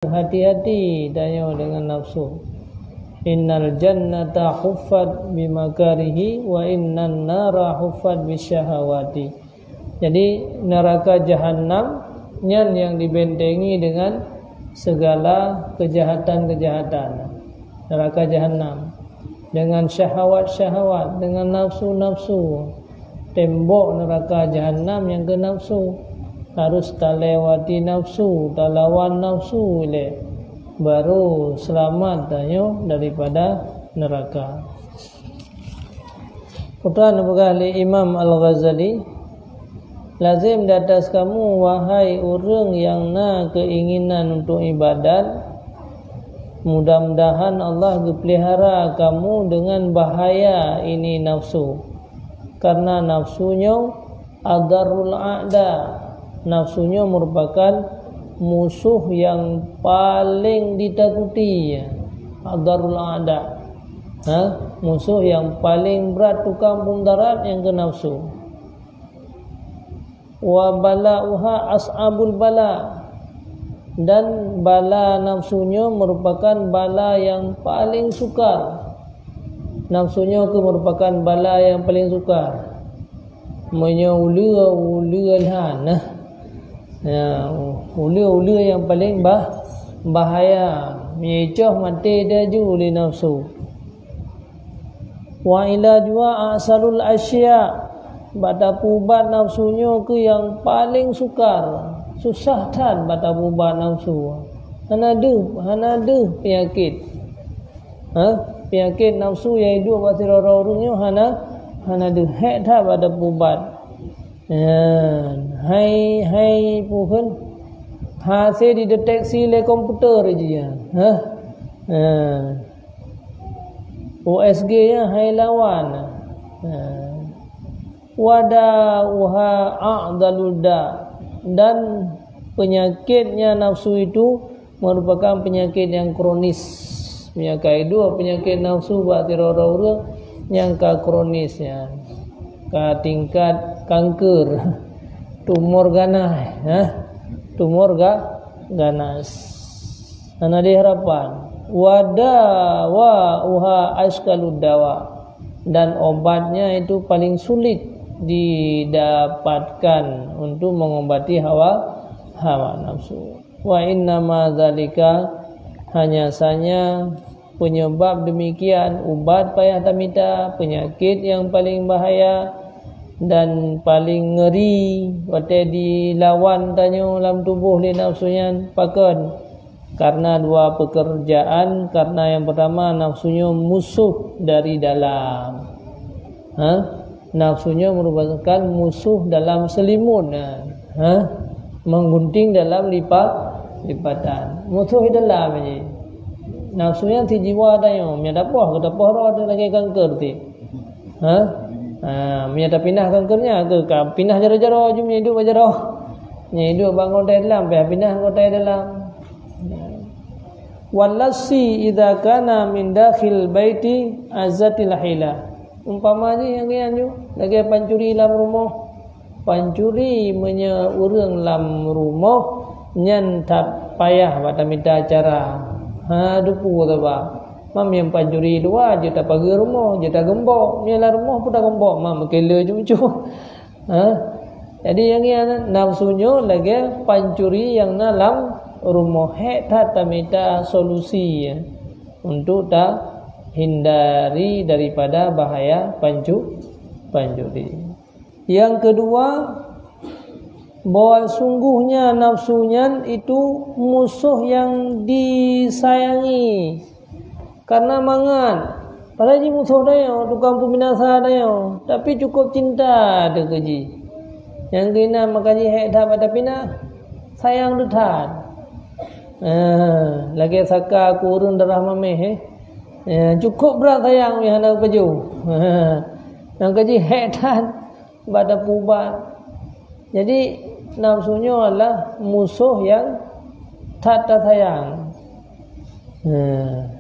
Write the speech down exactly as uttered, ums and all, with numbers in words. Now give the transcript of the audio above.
Hati-hati tanyoe deungon nafsu. Innal jannata huffat bimakarihi wa innan nara huffat bisyahawati. Jadi, neraka jahanam nyan nyang dibentengi dengan segala kejahatan-kejahatan. Neraka jahanam dengan syahawat-syahawat, dengan nafsu-nafsu. Tembok neraka jahanam nyang keu nafsu. Harus talewati nafsu, talawan nafsu ilée, baru seulamat tanyoe daripada neraka. Peugah lé Imam Al-Ghazali, lazem di atas kamu, wahai ureuëng nyang na keinginan untuk ibadat, mudah-mudahan Allah geupeulihara kamu dengan bahaya ini nafsu. Karena nafsu nyoe adarul a'da. Nafsu nyoe merupakan musuh yang paling ditakuti. Adarul a'da. Ha? Musuh yang paling berat tukang peumudarat nyang keu nafsu. Wa bala'uha as'abul bala. Dan bala nafsu nyoe merupakan bala yang paling sukar. Nafsu nyoe keuh merupakan bala yang paling sukar. Meunyoe uleue, uleue hana. Ya, uleue-uleue nyang paling bah-, bahaya. Meunyoe icoh maté laju lé nafsu. Wa ilajuha a'sarul asya. Bak tapeuubat nafsu nyoe keuh nyang paling sukar. Susah that bak tapeuubat nafsu. Hana deuh, hana deuh peunyakét. Ha? Peunyakét nafsu nyang iduek bak sidroe-droe ureuëng nyoe hana, hana deuh, hék that bak tapeuubat. Nyan, hai, hai peue kheun, hase dideteksi lé komputer jih nyan. Ha? Ha. U S G nyan hai lawan. Ha. Wa da'uha a'dalud da'. Dan penyakitnya nafsu itu merupakan penyakit yang kronis. Meunyoe ka iduek peunyakét nafsu bak sidroe-droe ureuëng nyang ka kronis nyan, ka tingkat kanker, tumor ganas, ha? Tumor ga-, ganas. Hana deuh harapan. Wa dawa'uha askalud dawa'. Dan obatnya itu paling sulit didapatkan untuk mengobati hawa, hawa nafsu. Wa innama dzalika, hanya saja penyebab demikian, ubat payah tamita, penyakit yang paling bahaya dan paling ngeri watée dilawan tanyoe lam tuboh lé nafsu nyan, pakon? Karena dua pekerjaan, karena yang pertama nafsu nyoe musuh dari dalam. Ha? Nafsu nyoe merupakan musuh dalam selimut. Ha? Menggunting dalam lipat, lipatan. Musuh di dalam je. Nafsu nyan si jiwa tanyoe, meunyoe tapoh, tapoh roh tu lagée kanker ti. Ha? Ha, meunyoe tapinah kanker nyan, ke ka pinah jaroe-jaroe ju meunyoe iduek bak jaroe. Meunyoe iduek bak anggota dalam, payah pinah anggota dalam. Wallasi idza kana min dakhil baiti azzatil hila. Umpama jih nyang nyan ju, lagée pancuri lam rumoh. Pancuri meunyoe ureuëng lam rumoh, nyan that payah bak tamita cara. Ha, dupu taba. Mam nyang pancuri luwa jeuet tapageue rumoh, jeuet tageumbok. Meunyoe lam rumoh pun tageumbok, mam meukeuleu ju muncul. Ha? Jadi nyang nyan nafsu nyoe lagée pancuri nyang na lam rumoh, hék that tamita solusi, ya, untuk tahindari daripada bahaya pancu-, pancuri. Yang kedua, bahwa sungguhnya nafsu nyan itu musuh yang disayangi. Karena mangat, padahai jih musoh tanyoe, tukang peubinasa tanyoe, tapi cukup cinta teuh keu jih. Nyang keunan maka jih hék that bak tapinah, sayang teuh that. Ah, lagée saka keu ureuëng darah maméh, eh. Eh, cukup brat sayang meuhana geupajoh. Nyang keu jih hék that bak tapeuubat. Jadi, nafsu nyoe adalah musoh nyang that tasayang. Nah,